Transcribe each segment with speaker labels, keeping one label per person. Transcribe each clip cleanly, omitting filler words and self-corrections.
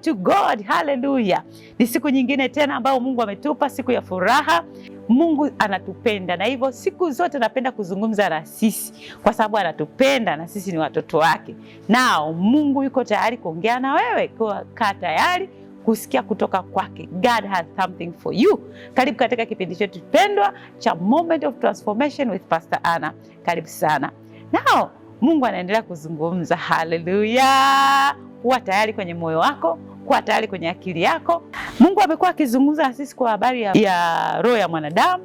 Speaker 1: To God. Haleluya! Ni siku nyingine tena ambayo Mungu ametupa, siku ya furaha. Mungu anatupenda na hivyo siku zote anapenda kuzungumza na sisi kwa sababu anatupenda na sisi ni watoto wake. Nao Mungu yuko tayari kuongea na wewe, kwa kaa tayari kusikia kutoka kwake. God has something for you. Karibu katika kipindi chetu pendwa cha Moment of Transformation with Pastor Anna. Karibu sana. Nao Mungu anaendelea kuzungumza. Haleluya! Kuwa tayari kwenye moyo wako, kuwa tayari kwenye akili yako. Mungu amekuwa akizungumza na sisi kwa habari ya roho ya mwanadamu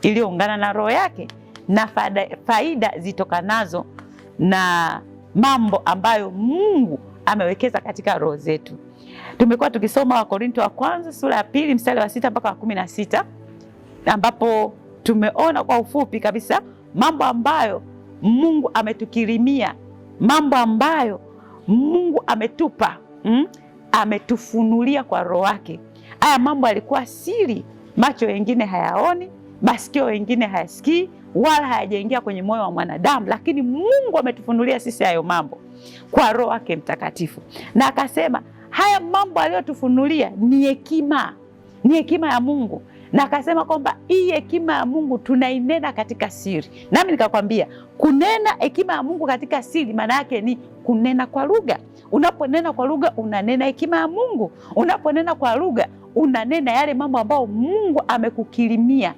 Speaker 1: iliyoungana na roho yake na faida zitokanazo na mambo ambayo Mungu amewekeza katika roho zetu. Tumekuwa tukisoma Wakorinto wa kwanza sura ya 2 mstari wa 6 mpaka wa 16, ambapo tumeona kwa ufupi kabisa mambo ambayo Mungu ametukirimia, mambo ambayo Mungu ametupa, ametufunulia kwa roho wake. Haya mambo yalikuwa siri, macho wengine hayaoni, masikio wengine hayasikii, wala hayajaingia kwenye moyo wa mwanadamu, lakini Mungu ametufunulia sisi hayo mambo kwa roho wake Mtakatifu. Na akasema haya mambo aliyotufunulia ni hekima, ni hekima ya Mungu. Na akasema kwamba hii hekima ya Mungu tunainena katika siri. Nami nikakwambia kunena hekima ya Mungu katika siri maana yake ni kunena kwa lugha. Unaponena kwa lugha unanena hekima ya Mungu. Unaponena kwa lugha unanena yale mambo ambayo Mungu amekukirimia.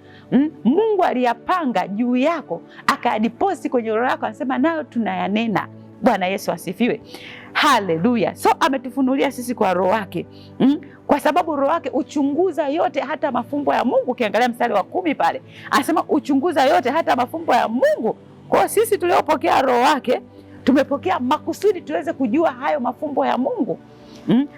Speaker 1: Mungu aliyapanga juu yako akayadiposti kwenye roho yako, anasema nayo tunayanena. Bwana Yesu asifiwe. Haleluya. So ametufunulia sisi kwa roho wake. Kwa sababu roho wake uchunguza yote hata mafumbo ya Mungu. Ukiangalia mstari wa 10 pale, anasema uchunguza yote hata mafumbo ya Mungu. Kwa sisi tuliopokea roho wake tumepokea makusudi tuweze kujua hayo mafumbo ya Mungu.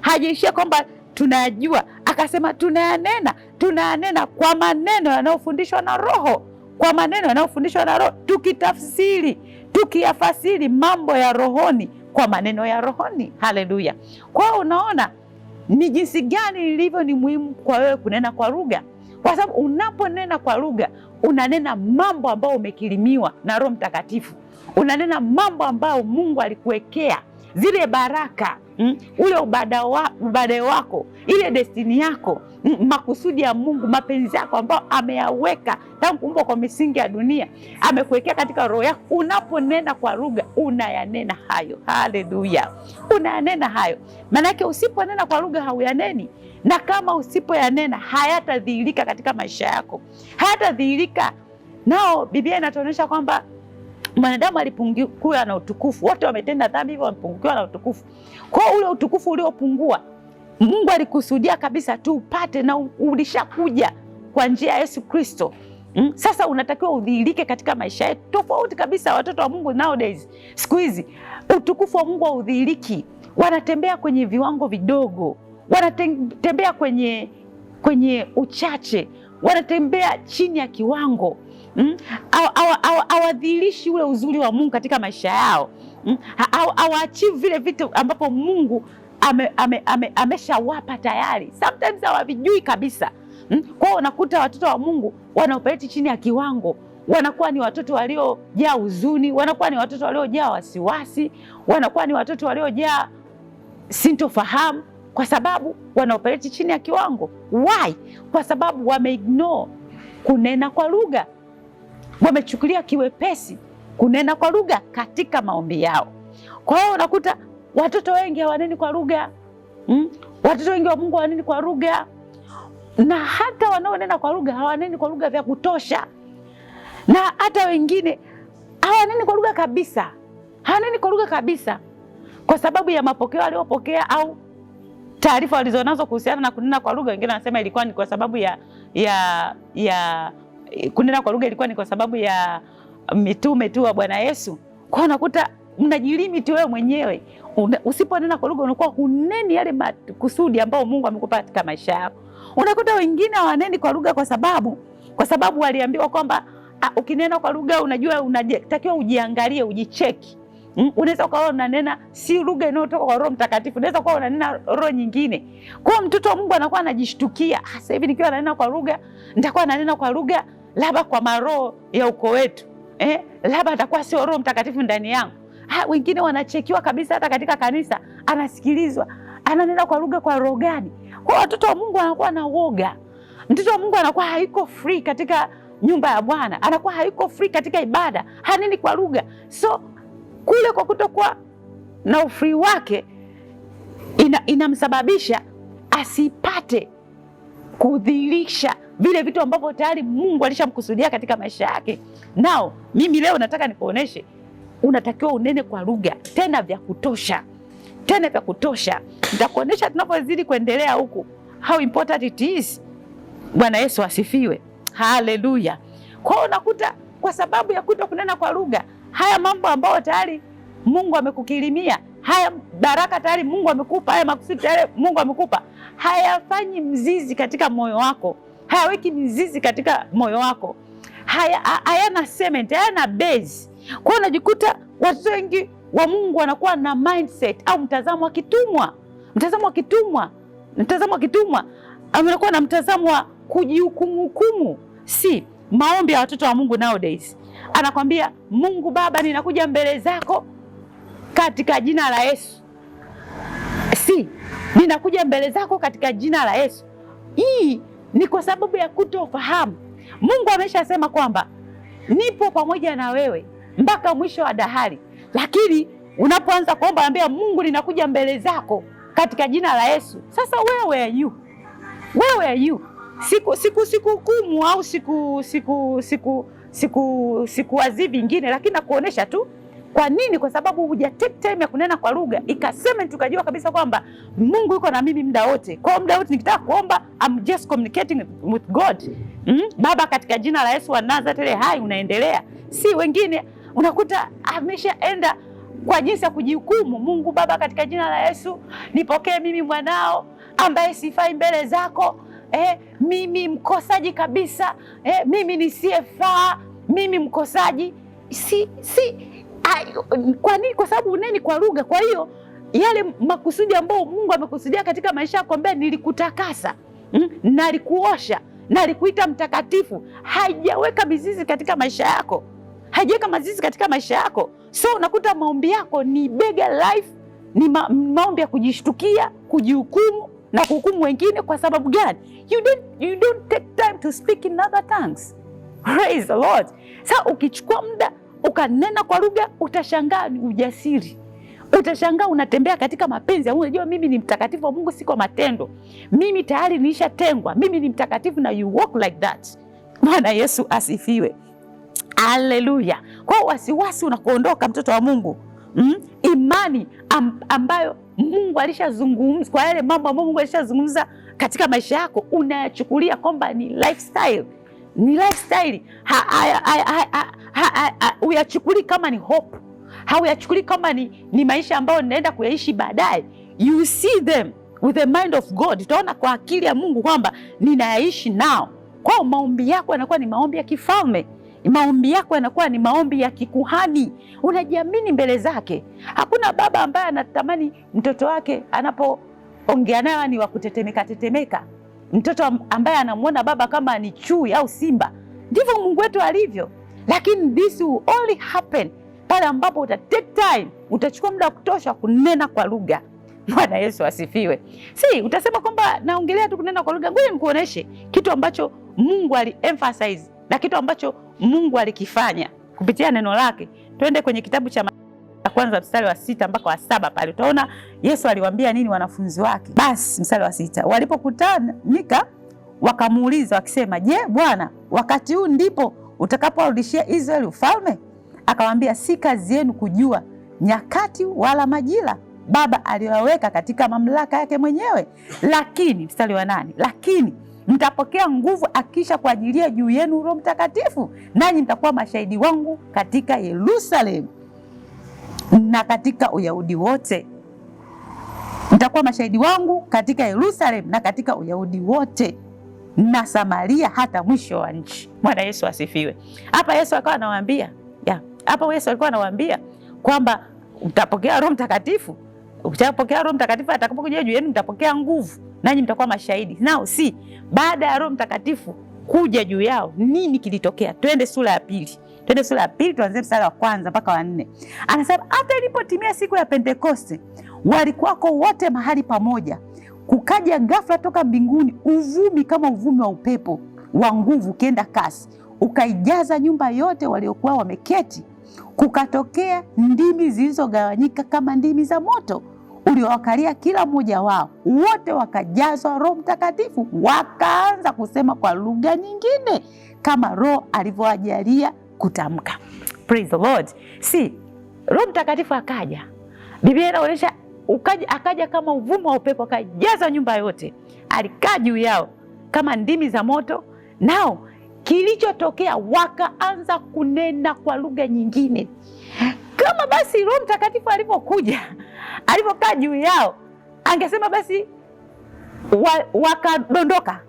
Speaker 1: Hajaishia kwamba tunayajua, akasema tunayanena, tunayanena kwa maneno yanayofundishwa na Roho, kwa maneno yanayofundishwa na Roho, tukitafsiri, tukiyafasiri mambo ya rohoni kwa maneno ya rohoni. Haleluya. Kwa hiyo unaona ni jinsi gani ilivyo ni muhimu kwa wewe kunena kwa lugha, kwa sababu unaponena kwa lugha unanena mambo ambayo umekirimiwa na Roho Mtakatifu, unanena mambo ambayo Mungu alikuwekea, zile baraka, ule ubada wako, ile destini yako, makusudi ya Mungu, mapenzi yako ambayo ameyaweka tangu kuumbwa kwa misingi ya dunia, amekuwekea katika roho yako. Unaponena kwa lugha unayanena hayo. Haleluya, unayanena hayo. Maanake usiponena kwa lugha hauyaneni, na kama usipoyanena hayatadhihirika katika maisha yako, hayatadhihirika. Nao Biblia inatuonyesha kwamba mwanadamu alipungukiwa na utukufu, wote wametenda dhambi, hivyo wamepungukiwa na utukufu. Kwa hiyo ule utukufu uliopungua Mungu alikusudia kabisa tuupate, na ulishakuja kwa njia ya Yesu Kristo. Sasa unatakiwa udhihirike katika maisha yetu. Tofauti kabisa watoto wa Mungu nowadays, siku hizi utukufu wa Mungu haudhihiriki, wanatembea kwenye viwango vidogo, wanatembea kwenye uchache, wanatembea chini ya kiwango. Hawadhihirishi ule uzuri wa Mungu katika maisha yao. Hawaachieve vile vitu ambapo Mungu ameshawapa tayari. Sometimes hawavijui kabisa. Kwa hiyo unakuta watoto wa Mungu wanaoperate chini ya kiwango, wanakuwa ni watoto waliojaa huzuni, wanakuwa ni watoto waliojaa wasiwasi, wanakuwa ni watoto waliojaa sintofahamu, kwa sababu wanaoperate chini ya kiwango. Why? Kwa sababu wameignore kunena kwa lugha, wamechukulia kiwepesi kunena kwa lugha katika maombi yao. Kwa hiyo unakuta watoto wengi hawaneni kwa lugha. Watoto wengi wa Mungu hawaneni kwa lugha, na hata wanaonena kwa lugha hawaneni kwa lugha vya kutosha, na hata wengine hawaneni kwa lugha kabisa, hawaneni kwa lugha kabisa, kwa sababu ya mapokeo aliyopokea au taarifa walizonazo kuhusiana na kunena kwa lugha. Wengine wanasema ilikuwa ni kwa sababu ya kunena kwa lugha ilikuwa ni kwa sababu ya mitume tu wa Bwana Yesu. Kwa hiyo unakuta unajilimiti wewe mwenyewe. Usiponena kwa lugha unakuwa huneni yale makusudi ambayo Mungu amekupa katika maisha yako. Unakuta wengine hawaneni kwa lugha kwa sababu waliambiwa kwamba ukinena kwa lugha unajua unatakiwa ujiangalie, ujicheki. Unaweza ukawa unanena si lugha inayotoka kwa Roho Mtakatifu, unaweza kuwa unanena roho nyingine. Kwa hiyo mtoto wa Mungu anakuwa anajishtukia, sasa hivi nikiwa nanena kwa lugha nitakuwa nanena kwa lugha labda kwa maroho ya ukoo wetu, labda atakuwa sio Roho Mtakatifu ndani yangu. Wengine wanachekiwa kabisa hata katika kanisa, anasikilizwa. Ananena kwa lugha kwa roho gani? Kwa watoto wa Mungu anakuwa na woga. Mtoto wa Mungu anakuwa haiko free katika nyumba ya Bwana, anakuwa haiko free katika ibada, haneni kwa lugha. So kule kwa kutokuwa na ufree wake inamsababisha asipate kudhihirisha vile vitu ambavyo tayari Mungu alishamkusudia katika maisha yake. Nao mimi leo nataka nikuoneshe, unatakiwa unene kwa lugha tena vya kutosha, tena vya kutosha. Nitakuonesha tunapozidi kuendelea huku how important it is. Bwana Yesu asifiwe, haleluya. Kwa hiyo unakuta kwa sababu ya kuto kunena kwa lugha, haya mambo ambayo tayari Mungu amekukirimia, haya baraka tayari Mungu amekupa, haya makusudi tayari Mungu amekupa, hayafanyi mzizi katika moyo wako, hayaweki mizizi katika moyo wako, hayana cement, hayana base. Kwa hiyo unajikuta watoto wengi wa Mungu wanakuwa na mindset au mtazamo wa kitumwa, mtazamo wa kitumwa, mtazamo wa kitumwa, anakuwa na mtazamo wa kujihukumu. Si maombi ya watoto wa Mungu nowadays, anakwambia Mungu Baba, ninakuja mbele zako katika jina la Yesu. Si ninakuja mbele zako katika jina la Yesu. Hii ni kwa sababu ya kutofahamu. Mungu ameshasema kwamba nipo pamoja na wewe mpaka mwisho wa dahari, lakini unapoanza kuomba, ambia Mungu, ninakuja mbele zako katika jina la Yesu. Sasa wewe you, wewe you, siku siku sikuhukumu au siku siku siku siku sikuwazii vingine, lakini nakuonesha tu kwa nini? Kwa sababu huja take time ya kunena kwa lugha ikasema, tukajua kabisa kwamba Mungu yuko na mimi muda wote. Kwa muda wote nikitaka kuomba, I'm just communicating with God. Baba, katika jina la Yesu wa Nazareti hai, unaendelea. Si wengine unakuta ameshaenda kwa jinsi ya kujihukumu. Mungu Baba, katika jina la Yesu nipokee mimi mwanao ambaye sifai mbele zako, mimi mkosaji kabisa, mimi nisiyefaa, mimi mkosaji. Si kwa nini? Kwa sababu uneni kwa lugha. Kwa hiyo yale makusudi ambayo Mungu amekusudia katika maisha yako, ambaye nilikutakasa, nalikuosha, nalikuita mtakatifu, haijaweka mizizi katika maisha yako, haijaweka mizizi katika maisha yako. So unakuta maombi yako ni bega life, ni maombi ya kujishtukia, kujihukumu na kuhukumu wengine. Kwa sababu gani? You don't take time to speak in other tongues. Praise the Lord. Sasa ukichukua muda ukanena kwa lugha, utashangaa ni ujasiri, utashangaa unatembea katika mapenzi ya Mungu. Unajua mimi ni mtakatifu wa Mungu, si kwa matendo. Mimi tayari nilishatengwa, mimi ni mtakatifu, na you walk like that. Bwana Yesu asifiwe, haleluya. Kwa wasiwasi unakuondoka, mtoto wa Mungu. Imani ambayo Mungu alishazungumza, kwa yale mambo ambayo Mungu alishazungumza katika maisha yako, unayachukulia kwamba ni lifestyle, ni lifestyle. Uyachukuli kama ni hope, hauyachukuli kama ni maisha ambayo ninaenda kuyaishi baadaye. You see them with the mind of God, utaona kwa akili ya Mungu kwamba ninayaishi nao. Kwa maombi yako yanakuwa ni maombi ya kifalme, maombi yako yanakuwa ni maombi ya kikuhani, unajiamini mbele zake. Hakuna baba ambaye anatamani mtoto wake anapoongea naye ni wa kutetemeka tetemeka, mtoto ambaye anamwona baba kama ni chui au simba. Ndivyo Mungu wetu alivyo, lakini this will only happen pale ambapo uta take time, utachukua muda wa kutosha kunena kwa lugha. Bwana Yesu asifiwe. Si utasema kwamba naongelea tu kunena kwa lugha. Ngoja nikuoneshe kitu ambacho Mungu ali emphasize na kitu ambacho Mungu alikifanya kupitia neno lake. Twende kwenye kitabu cha kwanza mstari wa 6 mpaka wa 7, pale utaona Yesu aliwaambia nini wanafunzi wake. Basi mstari wa 6, walipokutanika wakamuuliza wakisema, je, Bwana, wakati huu ndipo utakapowarudishia Israeli ufalme? Akawaambia, si kazi yenu kujua nyakati wala majira Baba aliyoweka katika mamlaka yake mwenyewe. Lakini mstari wa 8, lakini mtapokea nguvu akisha kuajilia juu yenu Roho Mtakatifu, nanyi mtakuwa mashahidi wangu katika Yerusalemu na katika Uyahudi wote. Mtakuwa mashahidi wangu katika Yerusalemu na katika Uyahudi wote na Samaria hata mwisho wa nchi. Bwana Yesu asifiwe. Hapa Yesu akawa anawaambia, hapa Yesu alikuwa anawaambia kwamba mtapokea Roho Mtakatifu. Ukishapokea Roho Mtakatifu atakapokuja juu yenu mtapokea nguvu, nanyi mtakuwa mashahidi. Now see, baada ya Roho Mtakatifu kuja juu yao nini kilitokea? Twende sura ya 2. Twende sura ya 2 tuanzie mstari wa 1 mpaka wa 4. Anasema hata ilipotimia siku ya Pentekoste, walikuwako wote mahali pamoja. Kukaja ghafla toka mbinguni uvumi kama uvumi wa upepo wa nguvu ukienda kasi, ukaijaza nyumba yote waliokuwa wameketi. Kukatokea ndimi zilizogawanyika kama ndimi za moto uliowakalia kila mmoja wao. Wote wakajazwa Roho Mtakatifu, wakaanza kusema kwa lugha nyingine kama Roho alivyowajalia kutamka. Praise the Lord. Si Roho Mtakatifu akaja, Biblia inaonyesha akaja kama uvumo wa upepo, akajaza nyumba yote, alikaa juu yao kama ndimi za moto. Nao kilichotokea, wakaanza kunena kwa lugha nyingine. Kama basi Roho Mtakatifu alipokuja, alipokaa juu yao, angesema basi wakadondoka,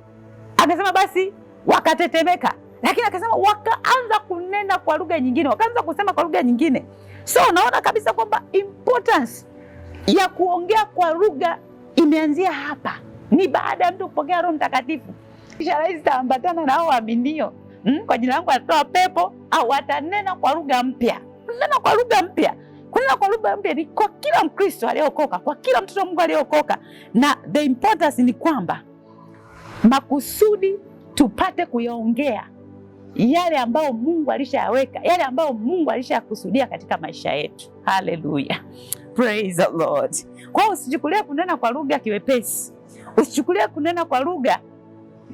Speaker 1: angesema basi wakatetemeka, lakini akasema wakaanza kunena kwa lugha nyingine, wakaanza kusema kwa lugha nyingine. So unaona kabisa kwamba importance ya kuongea kwa lugha imeanzia hapa, ni baada ya mtu kupokea Roho Mtakatifu. Ishara hizi zitaambatana na hao waaminio, kwa jina langu watatoa pepo au watanena kwa lugha mpya. Kunena kwa lugha mpya, kunena kwa lugha mpya ni kwa kila Mkristo aliyeokoka, kwa kila mtoto wa Mungu aliyeokoka. Na the importance ni kwamba makusudi tupate kuyaongea yale ambayo Mungu alishayaweka, yale ambayo Mungu alishayakusudia katika maisha yetu. Haleluya, praise the Lord. Kwa hiyo usichukulie kunena kwa lugha kiwepesi, usichukulie kunena kwa lugha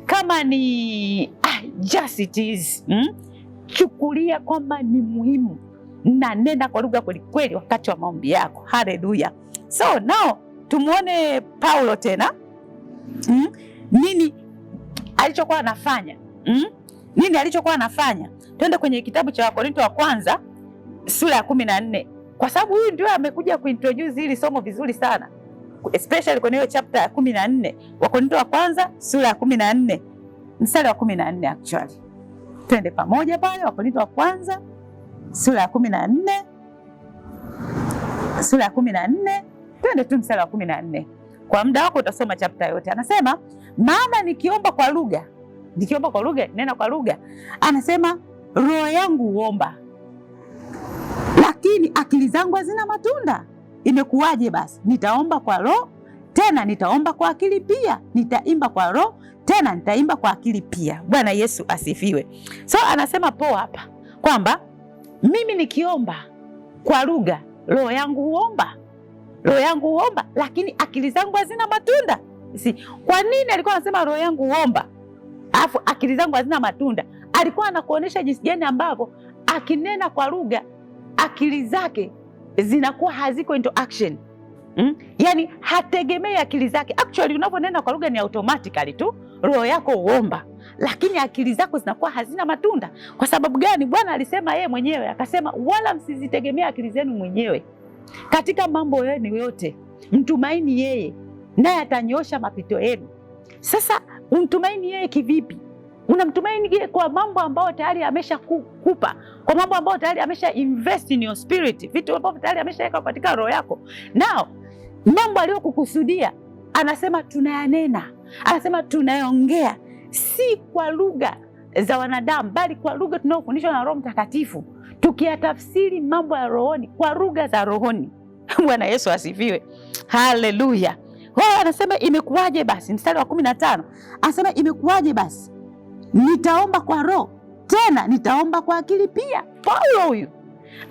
Speaker 1: kama ni just it is. Chukulia kwamba ni muhimu na nena kwa lugha kweli kweli wakati wa maombi yako. Haleluya. So now tumuone Paulo tena, nini alichokuwa anafanya? Nini alichokuwa anafanya? Twende kwenye kitabu cha Wakorinto wa kwanza sura ya 14, kwa sababu huyu ndio amekuja kuintroduce hili somo vizuri sana, especially kwenye hiyo chapter ya 14. Wakorinto wa kwanza sura ya 14 mstari wa 14 actually. Twende pamoja pale, Wakorinto wa kwanza sura ya 14, sura ya 14, twende tu mstari wa 14. Kwa muda wako utasoma chapter yote. Anasema maana nikiomba kwa lugha, nikiomba kwa lugha, nena kwa lugha, anasema roho yangu huomba, lakini akili zangu hazina matunda. Imekuwaje basi? Nitaomba kwa roho, tena nitaomba kwa akili pia. Nitaimba kwa roho, tena nitaimba kwa akili pia. Bwana Yesu asifiwe. So anasema Paul hapa kwamba mimi nikiomba kwa lugha, roho yangu huomba, roho yangu huomba, lakini akili zangu hazina matunda. Si kwa nini alikuwa anasema roho yangu huomba alafu akili zangu hazina matunda? Alikuwa anakuonyesha jinsi gani ambavyo akinena kwa lugha akili zake zinakuwa haziko into action. Yaani hategemei akili zake. Actually unaponena kwa lugha ni automatically tu roho yako huomba, lakini akili zako zinakuwa hazina matunda. Kwa sababu gani? Bwana alisema yeye mwenyewe akasema, wala msizitegemee akili zenu mwenyewe katika mambo yenu yote, mtumaini yeye, naye atanyoosha mapito yenu. Sasa umtumaini yeye kivipi? Unamtumaini yeye kwa mambo ambayo tayari ameshakupa, kwa mambo ambayo tayari amesha invest in your spirit, vitu ambavyo tayari ameshaweka katika roho yako. Now mambo aliyokukusudia anasema tunayanena, anasema tunayaongea, si kwa lugha za wanadamu, bali kwa lugha tunayofundishwa na Roho Mtakatifu, tukiyatafsiri mambo ya rohoni kwa lugha za rohoni. Bwana Yesu asifiwe, haleluya. Wao anasema imekuwaje basi? Mstari wa 15 anasema imekuwaje basi? Nitaomba kwa roho, tena nitaomba kwa akili pia. Paulo huyu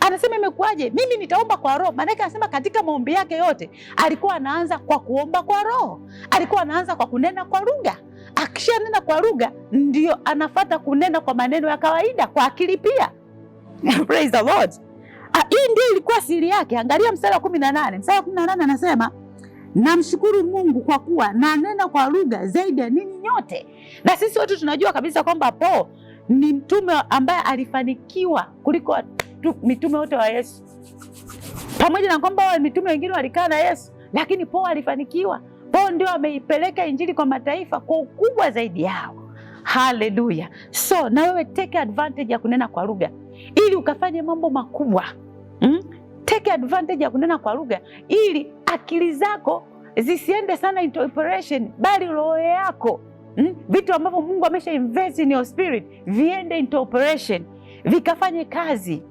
Speaker 1: anasema imekuwaje? Mimi nitaomba kwa roho. Maanake anasema katika maombi yake yote alikuwa anaanza kwa kuomba kwa roho, alikuwa anaanza kwa kunena kwa lugha. Akishanena kwa lugha ndio anafata kunena kwa maneno ya kawaida, kwa akili pia. Praise the Lord. Hii ndio ilikuwa siri yake. Angalia mstari wa 18. Mstari wa 18 anasema namshukuru Mungu kwa kuwa nanena kwa lugha zaidi ya ninyi nyote. Na sisi wote tunajua kabisa kwamba Paul ni mtume ambaye alifanikiwa kuliko mitume wote wa Yesu. Pamoja na kwamba mitume wengine walikaa na Yesu, lakini Paul alifanikiwa. Paul ndio ameipeleka injili kwa mataifa kwa ukubwa zaidi yao. Haleluya. So na wewe take advantage ya kunena kwa lugha ili ukafanye mambo makubwa. Take advantage ya kunena kwa lugha ili akili zako zisiende sana into operation, bali roho yako, vitu ambavyo Mungu amesha invest in your spirit viende into operation, vikafanye kazi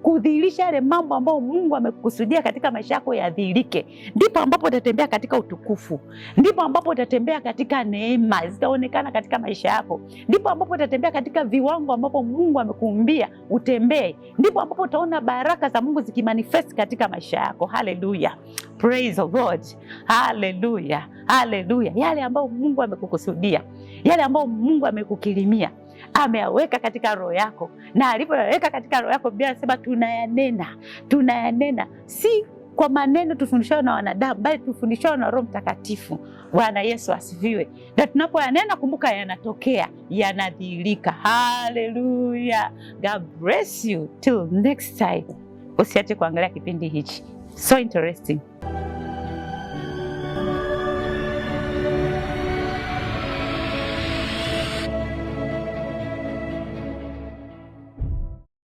Speaker 1: kudhihirisha yale mambo ambayo Mungu amekusudia katika maisha yako yadhihirike. Ndipo ambapo utatembea katika utukufu, ndipo ambapo utatembea katika neema zitaonekana katika maisha yako, ndipo ambapo utatembea katika viwango ambapo Mungu amekuumbia utembee, ndipo ambapo utaona baraka za Mungu zikimanifest katika maisha yako. Haleluya, praise the Lord, haleluya, haleluya. Yale ambayo Mungu amekukusudia, yale ambayo Mungu amekukirimia ameyaweka katika roho yako, na alipoyaweka katika roho yako, Biblia inasema tunayanena, tunayanena si kwa maneno tufundishao na wanadamu, bali tufundishao na Roho Mtakatifu. Bwana Yesu asifiwe. Na tunapoyanena, kumbuka, yanatokea, yanadhihirika. Haleluya! God bless you till next time. Usiache kuangalia kipindi hichi, so interesting.